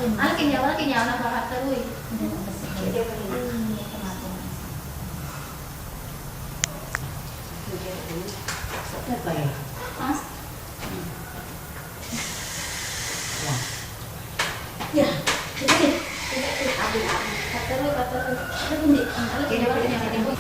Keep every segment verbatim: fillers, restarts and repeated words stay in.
Alaki nyawa, alaki nyawa, napa terui. Mas. Ya. Ya. Terui, terui. Alaki nyawa, alaki nyawa.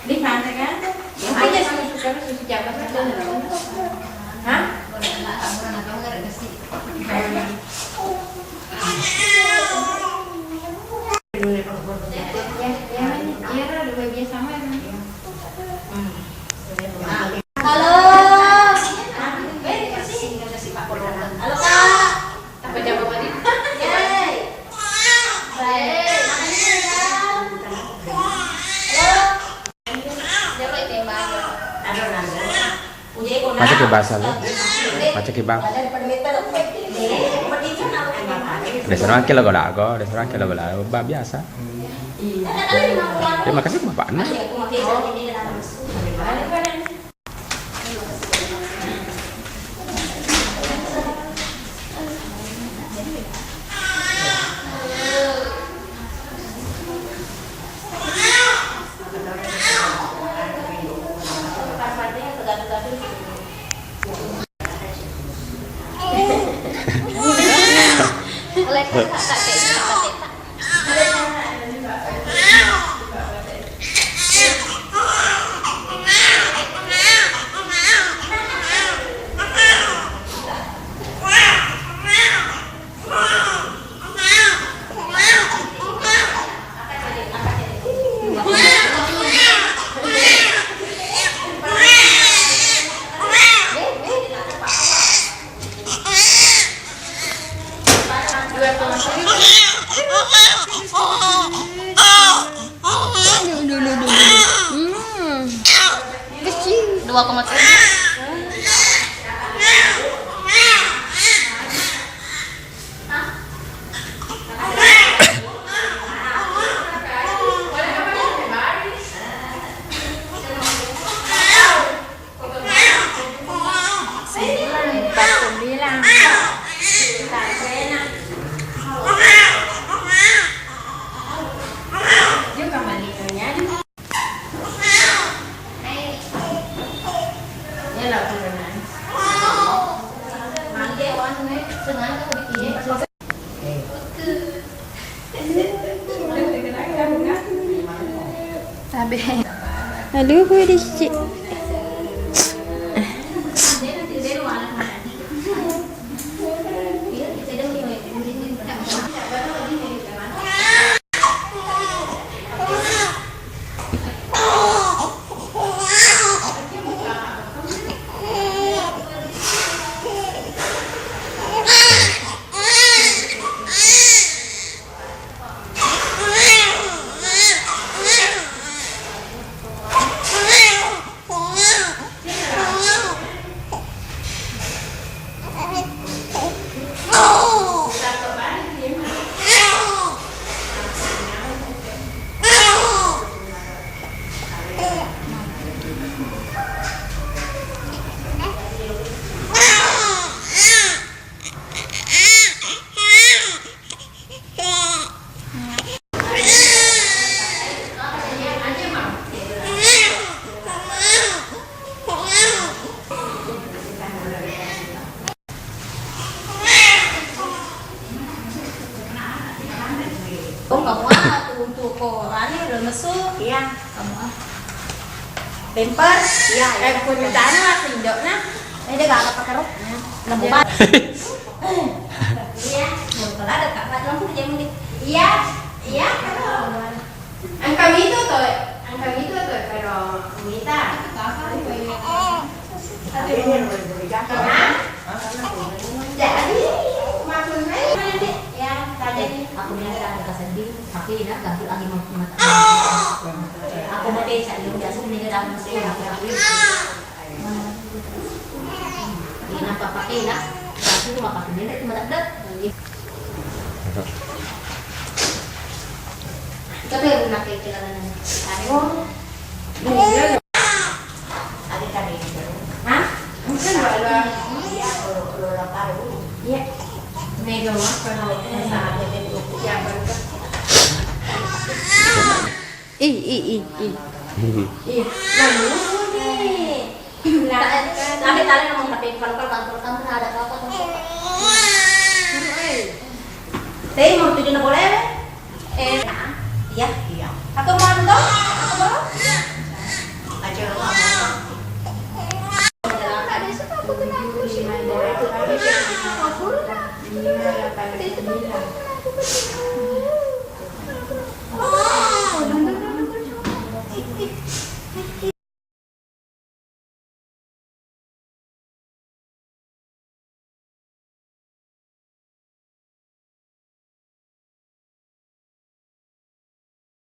Di mana kan? Apa ya susu, susu siapa? Hah? Halo. Halo, Kak. Apa jawab tadi? Yeay. Baik. Makasih, Kak. Halo. Jawab itu, Mbak. Macam ke bahasa lu? Macam ke bang? Desa orang ke lagu-lagu, desa orang ke lagu-lagu, bah, biasa. Terima kasih, Bapak. Dua koma tujuh. Empat sembilan. Juga malinonya. Tabe. Aduh, gue dicicik. Kamu ah, untuk ko anu, lo mesu. Iya. Kamu ah. Pampers? Iya, iya. Eh, kun tanu ah, sindok nah. Eh, dia gak apa-apa karo. Lembu. Iya. Kalau ada tak buat lampu dia mungkin. Iya, iya, karo. Engka mitu to, engka mitu to, pero mita. Hah? Jadi, maksudnya, ya, tadi aku bilang kasih, tapi ini ganti lagi mau mata. Aku mau pecah, ya, biasa ini dalam mesin, aku, aku. Inappa pakena, tapi cuma pakai benda cuma tak ada. Tapi yang nak kayak celana. Ayo. Ada tadi. Hah? Mungkin kalau, iya, kalau, kalau lapar dulu. Iya. Mega mah kalau saatnya itu yang berikut. Ih, ih, ih, ih. Ih, lalu nih. Nah, eh, tapi tadi ngomong tapi kalau kalau kantor kan ada apa-apa kan. Saya mau tujuh na boleh? Eh, iya, iya. Aku mau tuh? Aku mau? Iya. Aja lo mau.